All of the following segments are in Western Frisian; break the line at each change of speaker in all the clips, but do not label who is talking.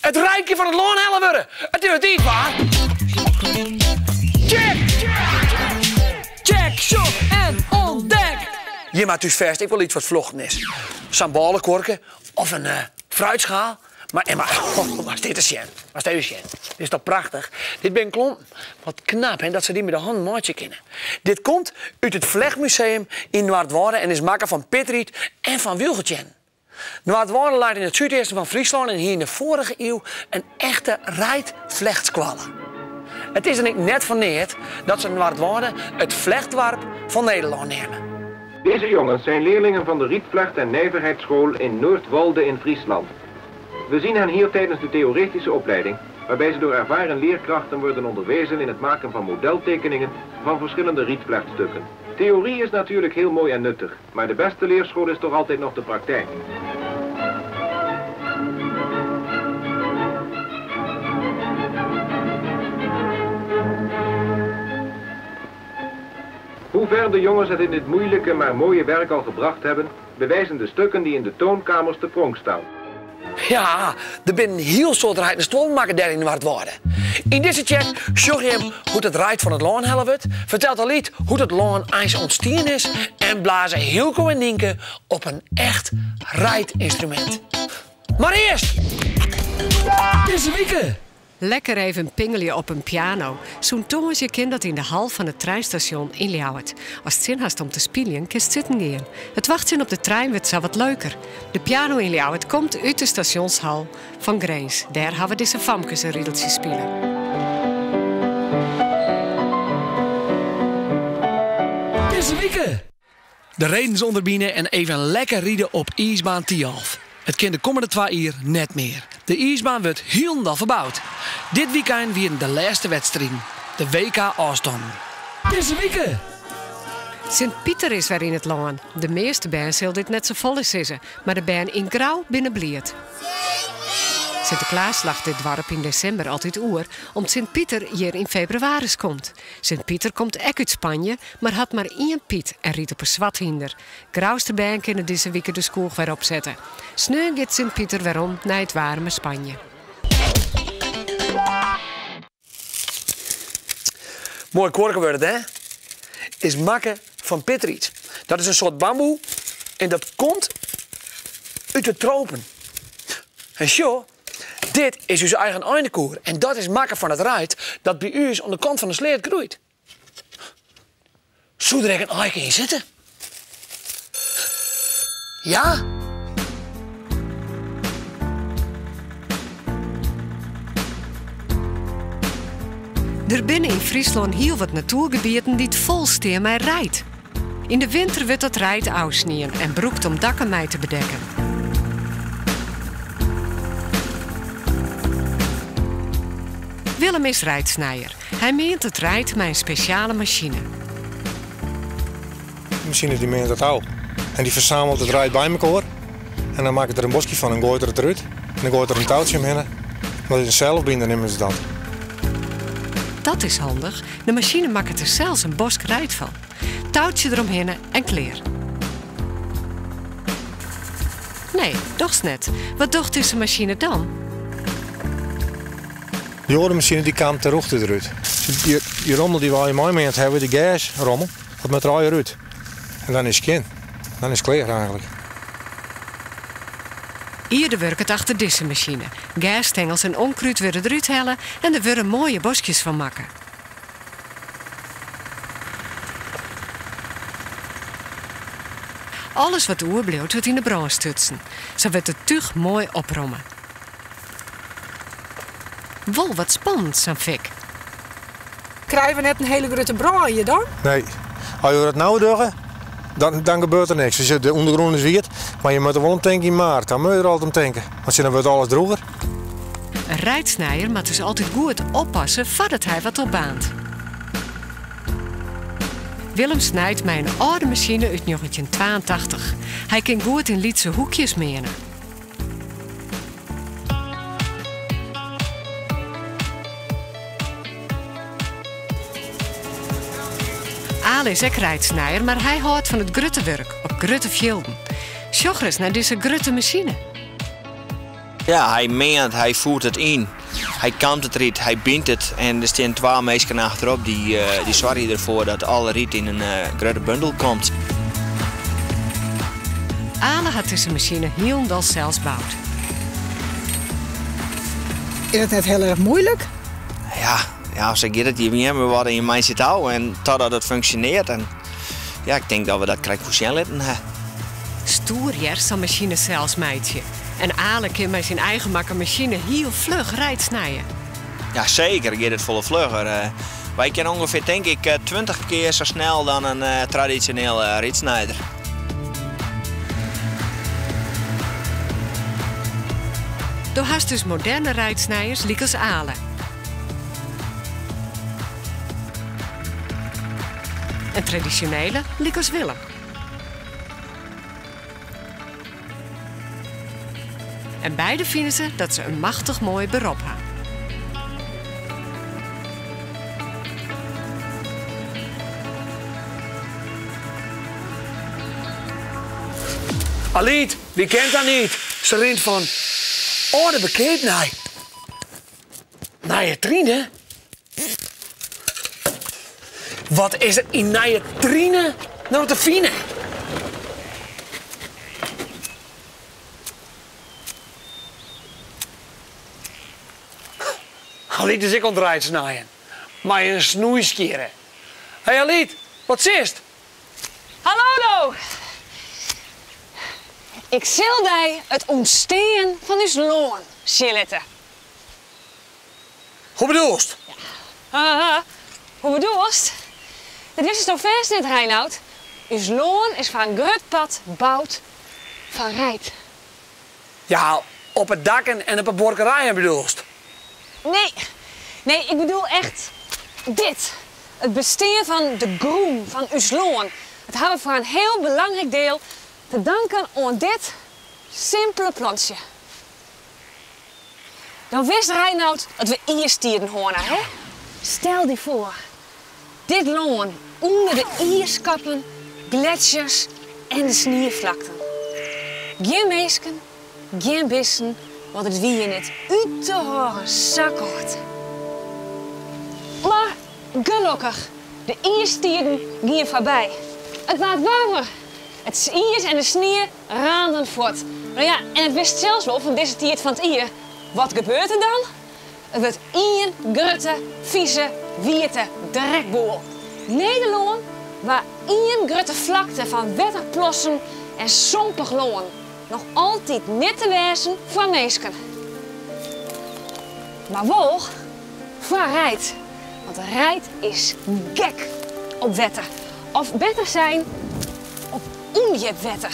It reid kin fan it lân helle wurde. It is wer tiid foar. Tsjek! Tsjek, sjoch en ûntdek! Jim ha thús fêst ek wol yts wat flochten is. Sa'n bôlekuorke of in fruitschaal. Mar Emma, moatst dit ris sjen. Moatst even sjen. Dit is toch prachtich? Dit binne klompen. Wat knap, hè, dat se dy mei de hannen meitsje kinne. Dit komt út it Flechtmuseum yn Noardwâlde en is makke fan pitriet en fan wylgeteannen. Noardwâlde leit yn it súdeasten fan Fryslân en hie yn de foarige iuw in echte reidflechtskoalle. It is dan ek net foar neat dat se Noardwâlde it flechtdoarp fan Nederlân neame.
Deze jongens zijn leerlingen van de Rietvlecht en Nijverheidsschool in Noordwolde in Friesland. We zien hen hier tijdens de theoretische opleiding, waarbij ze door ervaren leerkrachten worden onderwezen in het maken van modeltekeningen van verschillende rietvlechtstukken. Theorie is natuurlijk heel mooi en nuttig, maar de beste leerschool is toch altijd nog de praktijk. Hoe ver de jongens het in dit moeilijke maar mooie werk al gebracht hebben, bewijzen de stukken die in de toonkamers te pronk staan.
Ja, der binne in hiel soad reiten stuollen makke dêr yn Noardwâlde. Yn dizze tsjek sjogge jim hoe't it reid fan it lân helle wurdt, fertelt Alyt hoe't it lân eins ûntstien is en blaze Hylko en Nynke op in echt reidynstrumint. Mar earst dizze wike!
Lekker even pingelje op in piano. Sûnt tongersdei kin dat yn de hal fan it treinstasjon yn Ljouwert. Ast sin hast om te spyljen, kinst sitten gean. It wachtsjen op de trein wurdt sa wat leuker. De piano yn Ljouwert komt út de stasjonshal fan Grins. Dêr hawwe dizze famkes in rideltsje spile.
Dizze wike! De redens ûnderbine en even lekker ride op iisbaan Thialf. It kin de kommende twa jier net mear. De iisbaan wurdt hielendal ferboud. Dit wykein wienen de lêste wedstriden, de WK ôfstannen. Dizze wike!
Sint Piter is wer yn it lân. De measte bern sil dit net safolle sizze, mar de bern yn Grou binne bliid. Sinteklaas slacht dit doarp yn desimber altyd oer, om't Sint Piter hjir yn febrewaris komt. Sint Piter komt ek út Spanje, mar hat mar ien Pyt en rydt op in swart hynder. Grouster bern kinne dizze wike de skoech wer opsette. Sneon giet Sint Piter werom nei it waarme Spanje.
Moai kuorke wurdt it, hè? Is makke fan pitriet. Dat is in soart bamboe en dat komt út de tropen. En sjoch, Dit is ús eigen einekoer en dat is makke fan it reid dat by ús oan de kant fan de sleat groeit. Soe der ek in aike yn sitte? Ja?
Der binne yn Fryslân hiel wat natoergebieten dy't fol stean mei reid. Yn de winter wurdt dat reid ôfsnien en brûkt om dakken mei te bedekken. Willem is reidsnijer. Hy meant it reid mei in spesjale masine.
De masine dy meant it ôf en dy fersamelt it reid by mekoar en dan makket er in boskje fan en goait er it derút en dan goait er in toutsje omhinne. Dat is in selfbinder neame se dat.
Dat is handich, de masine makket der sels in bosk reid fan. Toutsje deromhinne en klear. Nee, dochs net. Wat docht dizze masine dan?
Dy oare masine dy kaam ter rûchte derút. Dy rommel dy't wy meimeand hawwe, dy gersrommel, dat moat der allegear út. En dan is it skjin. Dan is it klear eigentlik.
Ierde wurket achter dizze masine. Gersstengels en onkruid wurde derút helle en der wurde moaie boskjes fan makke. Alles wat oerbliuwt wurdt yn de brân stutsen. Sa wurdt it túch moai opromme. Wol wat spannend, sa'n fik.
Krije we net in hiele grutte brân hjir dan?
Nee. As je dat no dogge, dan, dan gebeurt der niks. Dus de ûndergrûn is wiet, mar je moatte wol om tinke yn maart. Dan moatte je der altyd om tinke, want dan wurdt alles drûger.
In reidsnijer moat dus altyd goed oppasse foardat hy wat opbaarnt. Willem snijt mei in âlde masine út njoggentjintwaentachtich. Hy kin goed yn lytse hoekjes meane. Ale is ek reidsnijer, mar hy hâldt fan it grutte wurk op grutte fjilden. Sjoch ris nei dizze grutte masine.
Ja, hy meant, hy foert it yn, hy kamt it ryt, hy bynt it en der stean twa minsken achterop dy dy soargje derfoar dat alle ryt yn in grutte bundel komt.
Ale hat dizze masine hielendal sels boud.
Is it net hiel erch muoilik?
Ja, ja, sa giet it. Je begjinne wat en je meitsje it ôf en totdat it funksjonearret. En ja, ik tink dat we dat krekt wol sjen litten ha.
Stoer hear, sa'n masine sels meitsje. En Ale kin mei syn eigen makke masine hiel fluch reid snije.
Ja, seker giet it folle flugger. Wy kinne ûngefear tink ik 20 kear sa snel dan in tradisjonele rytsnider.
Do hast dus moderne reidsnijers lykas Ale. En tradisjonele lykas Willem. En beide fine se dat se in machtich moai berop ha.
Alyt, wie kent har niet? Se rint fan âlde bekeap nei Nije Trine? Wat is der yn Nije Trine no te finen? Alyt is ek oan it reidsnijen mei in snoeiskjirre. Hey Alyt, wat sitst?
Hallo do! Ik sil dy it ûntstean fan ús lân sjen litte.
Hoe bedoelst?
Haha, hoe bedoelst? Dat witst no fêst net, Reinout. Us lân is foar in grut part boud fan reid.
Ja, op 'e dakken en op 'e buorkerijen bedoelst?
Nee, nee, ik bedoel echt dit. It bestean fan de grûn fan ús lân. Dat hawwe we foar in hiel belangryk diel te danken oan dit simpele plantsje. Do witst Reinout dat we iistiden hân ha, hè? Stel dy foar, dit lân ûnder de iiskappen, gletsjers en de snieflakten. Gjin minsken, gjin bisten, want it wie hjir net út te hâlden sa kâld. Mar gelokkich, de iistiden giene foarby. It waard waarmer. It iis en de snie raanden fuort. No ja, en it witst sels wol fan dizze tiid fan it jier, wat gebeurt der dan? It wurdt ien grutte, fize, wiete drekboel. Nederlân waard ien grutte flakte fan wetterplassen en sompich lân, noch altyd net te wêzen foar minsken. Mar wol foar reid, want reid is gek op wetter. Of better sein, op ûndjip wetter.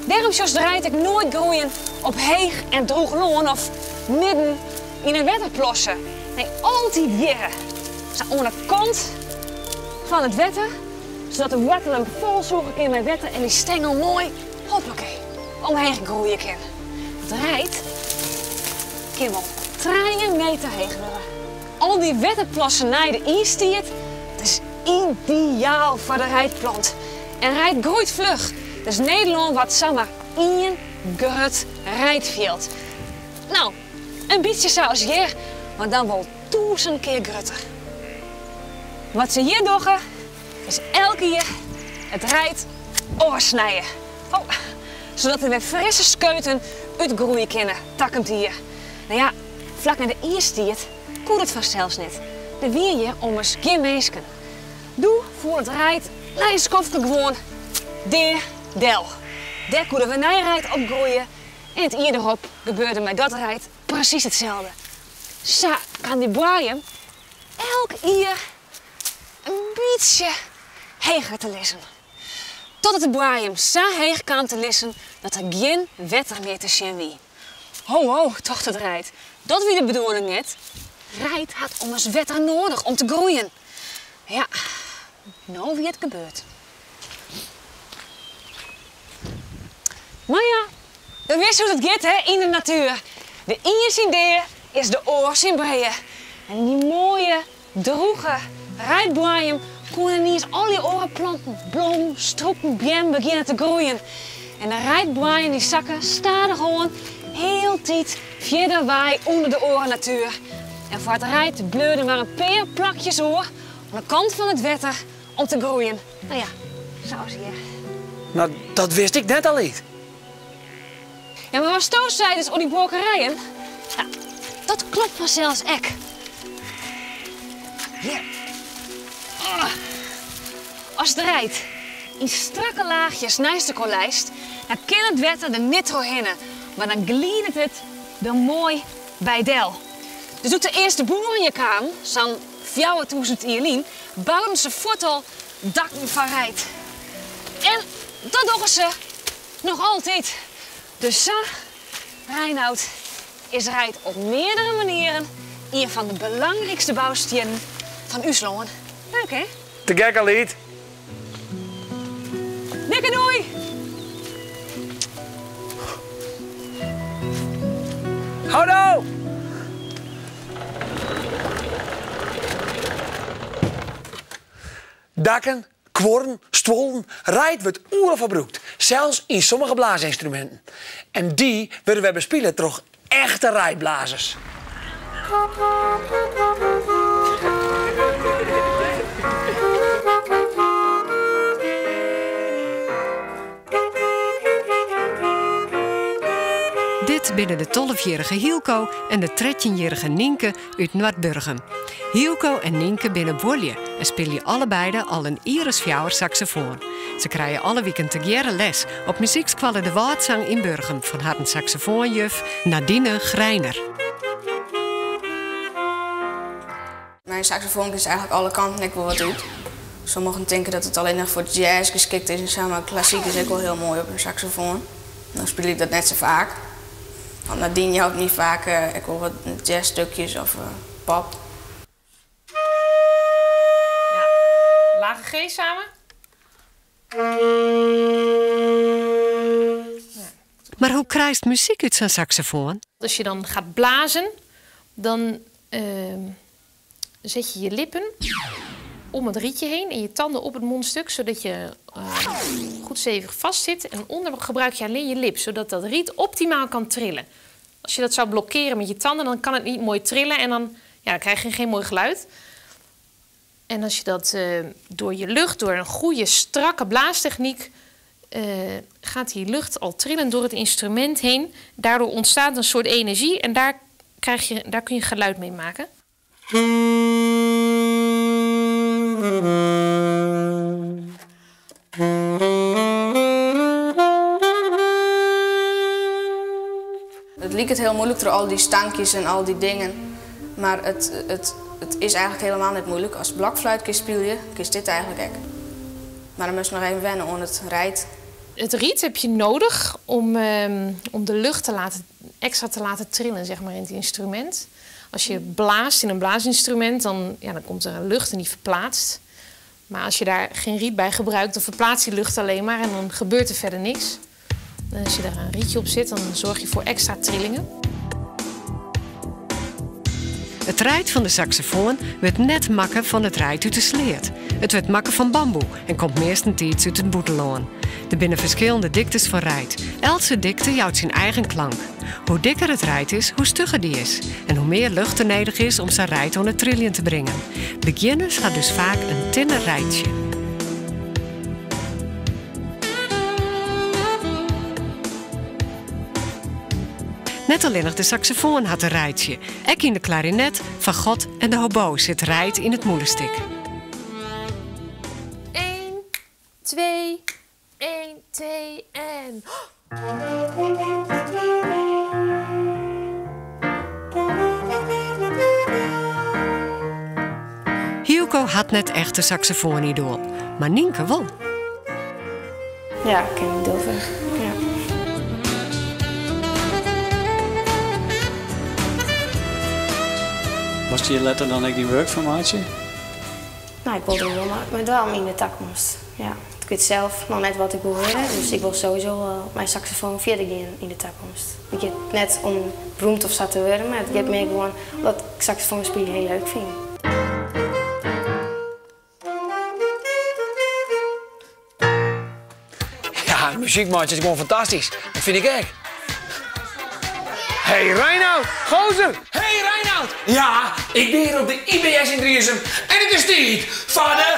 Dêrom sjochst reid ek noait groeien op heech en droech lân of midden yn in wetterplasse. Nee, altyd hjirre, sa oan 'e kant fan it wetter, sadat de woartel him folsûge kin mei wetter en dy stengel moai, hoppakee, omheech groeie kin. Want reid kin wol trije meter heech wurde. Al dy wetterplassen nei de iistiid, dat is ideaal foar de reidplant. En reid groeit fluch, dus Nederlân waard samar ien grut reidfjild. No, in bytsje sa as hjir, mar dan wol tûzen kear grutter. Wat se hjir dogge, is elk jier it reid ôfsnije. Oh, sadat der wer frisse skeuten útgroeie kinne takomt jier. No ja, flak nei de iistiid koe dat fansels net. Der wie hjir ommers gjin minsken. Doe foel it reid nei in skoftke gewoan dea del. Dêr koe der wer nij reid opgroeie en it jier derop gebeurde mei dat reid presys itselde. Sa kaam dy boaiem elk jier in bytsje heger te lizzen. Totdat de boaiem sa heech kaam te lizzen dat der gjin wetter mear te sjen wie. Ho, ho, tocht it reid, dat wie de bedoeling net. Reid hat ommers wetter noadich om te groeien. Ja, no wie it gebeurd. Mar ja, do witst hoe't it giet hè, yn de natuer. De ien syn dea is de oar syn brea. En yn dy moaie, drûge reidboaiem koene yniens al dy oare planten, blommen, strûken, beammen begjinne te groeien. En de reidboaiem dy sakke stadichoan Hieltyd fierder wei ûnder de oare natuer. En foar it reid bleau der mar in pear plakjes oer oan de kant fan it wetter om te groeien. No ja, sa as hjir.
No, dat wist ik net altyd.
Ja, mar watsto seidest oer dy buorkerijen, ja, dat klopt fansels ek. Hjir. Ah. As it reid yn strakke laachjes neist elkoar leist, dan kin it wetter der net trochhinne, mar dan glidet it der moai by del. Dus doe't de earste boeren hjir kamen, sa'n 4000 jier lyn, bouden se fuort al dakken fan reid. En dat dogge se noch altyd. Dus sa, Reinout, is reid op meardere manieren ien fan de belangrykste boustiennen fan ús lân. Leuk, hè?
Te gek, Alyt!
Dikke doei!
Houdoe! Dakken, kuorren, stuollen, reid wurdt oeral foar brûkt, sels yn sommige blaasynstruminten. En dy wurde wer bespile troch echte reidblazers.
Dit binne de tolvejierrige Hielko en de trettjinjierrige Nynke út Noardburgum. Hielko en Nynke binne buorlju en spylje allebeide al in jier as fjouwer saksofoan. Se krije alle wiken tegearre les op muzykskoalle De Wâldsang yn Burgum fan harren saksofoanjuf Nadine Greiner.
Mei in saksofoan kinst eigentlik alle kanten ek wol wat út. Sommigen tinke dat it allinnich foar jazz geskikt is en sa, mar klassyk is ek wol hiel moai op in saksofoan. No spylje ik dat net sa faak, want Nadine jout my faak ek wol wat jazzstukjes of pop.
Ja, lage G samen.
Mar hoe krijst muzyk út sa'n saksofoan?
Als je dan gaat blazen, dan zet je je lippen om het rietje heen en je tanden op het mondstuk, zodat je goed stevig vast zit. En onder gebruik je alleen je lip, zodat dat riet optimaal kan trillen. Als je dat zou blokkeren met je tanden, dan kan het niet mooi trillen en dan, ja, dan krijg je geen mooi geluid. En als je dat door je lucht, door een goede strakke blaastechniek, gaat die lucht al trillend door het instrument heen. Daardoor ontstaat een soort energie en daar kun je geluid mee maken.
Het liket hiel muoilik troch al dy stankjes en al dy dingen, mar it is eigentlik hielendal net muoilik. Ast blokfluit kinst spylje, kinst dit eigentlik ek. Mar dan moatst noch even wenne oan it reid.
Het riet heb je nodig om de lucht extra te laten trillen, zeg maar, in het instrument. Als je blaast in een blaasinstrument, ja, dan komt er een lucht en die verplaatst. Maar als je daar geen riet bij gebruikt, dan verplaatst die lucht alleen maar en dan gebeurt er verder niks. En als je daar een rietje op zit, dan zorg je voor extra trillingen.
It reid fan de saksofoan wurdt net makke fan it reid út de sleat. It wurdt makke fan bamboe en komt meastentiids út it bûtenlân. Der binne ferskillende diktes fan reid. Eltse dikte jout syn eigen klank. Hoe dikker it reid is, hoe stugger dy is. En hoe mear lucht der nedich is om sa'n reid oan it triljen te bringen. Begjinners ha dus faak in tinner reidsje. Net allinnich de saksofoan hat in reidsje. Ek yn de klarinet, fagot en de hobo sit reid yn it mûlestik.
1, 2, 1, 2 en...
Hielko hat net echt in saksofoanidoal, mar Nynke wol.
Ja, ik ken Dover. Ja.
Moatst hjir letter dan ek dyn wurk fan meitsje?
No, ik wol der wol mei dwaan yn de takomst. Ja. Ik wit sels noch net wat ik wol wurde, dus ik wol sowieso wol mei saksofoan fierder gean yn de takomst. It giet net om beroemd of sa te wurden, mar it giet mear gewoan omdat ik saksofoan spyljen hiel leuk fyn.
Ja, muzyk meitsje is gewoan fantastysk. Dat fyn ik ek. Hey Reinout, gozer! Hey Reinout! Ja, ik bin hjir op de IBS yn Driezum en it is tiid foar de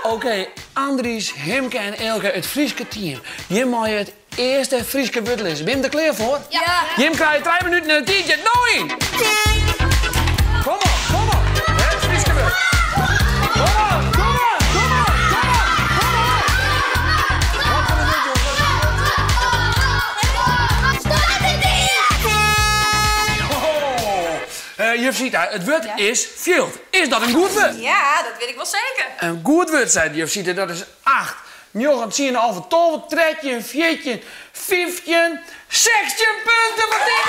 Oké, Andries, Himke en Eelke, it Fryske team. Jim meie it earste Fryske wurd lizze. Binne jim der klear foar?
Ja!
Jim krije trije minuten en de tiid giet no yn! Kom op, kom op! It Fryske wurd. Kom op, kom op, kom op, kom op, kom op! Wat foar in wurd, jonges? Oh, juf Sita, it wurd is fjild. Is dat in goed wurd?
Ja, dat wit ik wol seker.
In goed wurd, seit juf Sita, dat is acht, njoggen, tsien, 11, 12, 13, 14, 15, 16 punten foar team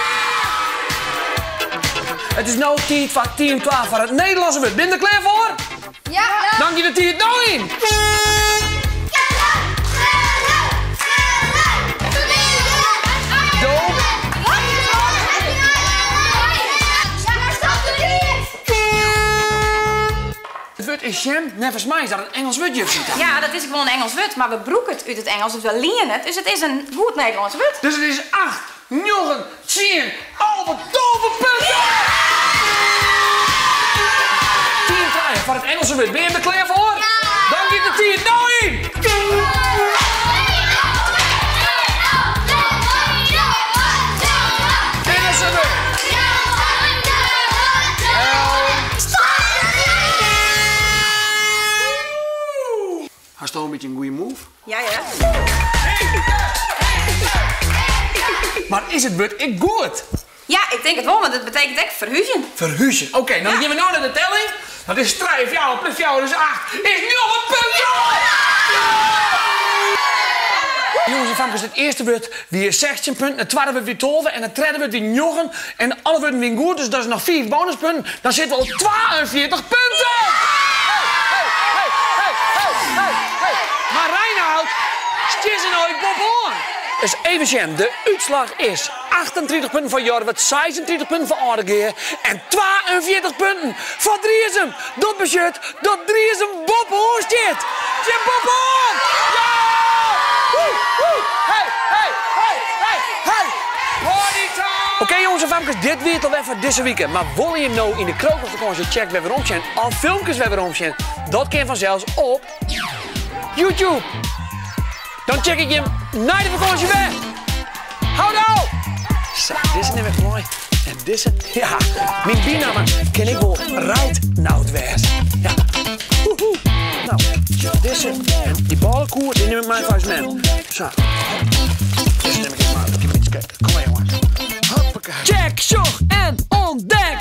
ien! It is no tiid foar team twa foar it Nederlânske wurd. Binne der klear foar?
Ja!
Dan giet de tiid no yn! It wurd is jam. Neffens my is dat in Ingelsk wurd, juf Sita.
Ja, dat is ek wol in Ingelsk wurd, mar we brûke it út it Ingelsk, dus we liene it. Dus it is in goed Nederlânsk wurd.
Dus it is 8, 9, 10, 11, 12 punten! Team trije foar it Ingelske wurd. Binne jim der klear foar?
Ja!
Dan giet de tiid no yn! Ingelske wurd. Hast al in bytsje in goede move?
Ja, ja.
Mar is it wurd ek goed?
Ja, ik tink it wol, want it betekent ek ferhúzjen.
Ferhúzjen. Oké, dan gean we no nei de telling. Dat is trije, fjouwer plus fjouwer is acht, is njoggen punten! Jonges en famkes, it earste wurd wie 16 punten, it twadde wurd wie 12 en it tredde wurd wie njoggen. En alle wurden wiene goed, dus dat is noch fiif bonuspunten. Dan sitte we op 42 punten! Hey, hey, hey, hey, hey, hey. Mar Reinout, stean se no ek boppe-oan? Dus even sjen, de útslach is 38 punten foar Jorwert, 36 punten foar Aldegea en 42 punten foar Driezum. Dat betsjut dat Driezum boppe-oan stiet. Tsjin boppe-oan! Ja! Woe, woe! Hey, hey, hey, hey, hey! Party time! Oké jongens en famkes, dit wie it alwer foar dizze wike. Mar wolle jim no yn de krokusfakânsje Tsjek wer werom sjen of filmkes wer werom sjen? Dat kin fansels op YouTube. Dan check ik jim nei de fakânsje wer. Houdoe! Sa, dizze nim ik mei. En dizze, ja, myn bynamme kin ek wol Reidnout wêze. Ja. Woehoe. No, dizze en dy bôlekoer, dy nim ik mei foar ús mem. Sa. Dizze nim ik ek mei. Kom mar, jonge. Hoppakee. Check, sjoch en ûntdek!